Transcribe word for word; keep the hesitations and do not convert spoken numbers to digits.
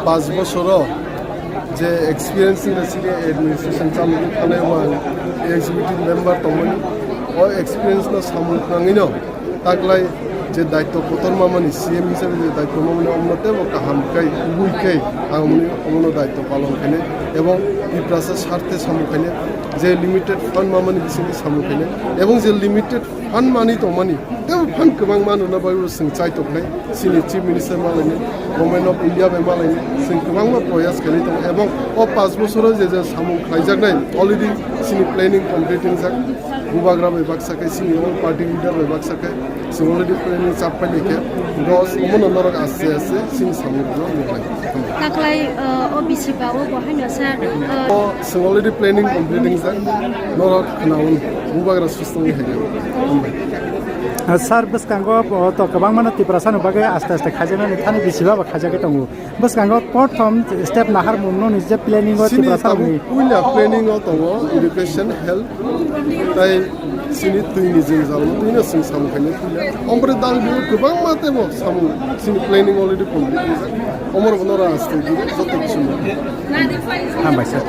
Pas bosoro je experience ni sini administration chamung thanai wa executive member tongmani, o experience no samung khangino taklai je daityo kotor mamani, C M hisabe je daityo mamani, omno tebo kaham kai, kubui kai, ang omni, omno daityo palon khaine, ebong Tiprasa sarthe samung khaine, je limited fund mamani bisingni samung khaine, ebong je limited fund mani tongmani, tebo fund kwbang mano na bai chwng chai toknai, sini Chief Minister malaini, Government of India bai malaini, chwng kwbangma proyas khaini tongo, ebong o pas bosoro je je samung khlaijaknai, already sini planning complete wngjak, Bubagra bai baksa khe, sini all party leader bai baksa khe, chwng already planning chap pailai khe, dos omono norok aste aste sini samung rwno nuknai. Taklai, uh, O B C ba o bo haino sir, uh, O chwng already planning complete wngjak, norok khnaun Bubagra susungni hai. Hambai. Uh, sir, bwskango bo to kwbangmano Tiprasano bagwi aste aste khaijaknani thani bisiba ba khaijagwi tongo. Bwskango prothom step naharmung noni je planning o Sini Tiprasa tabuk rokni. Puila planning o tongo education, health, tai sini twini jwngjal, twino chwng samung khainai puila. Ompore dal biyo kwbangma tebo samung sini planning already complete rijak. Omor bono rang stai joto kisu. Hambai sir.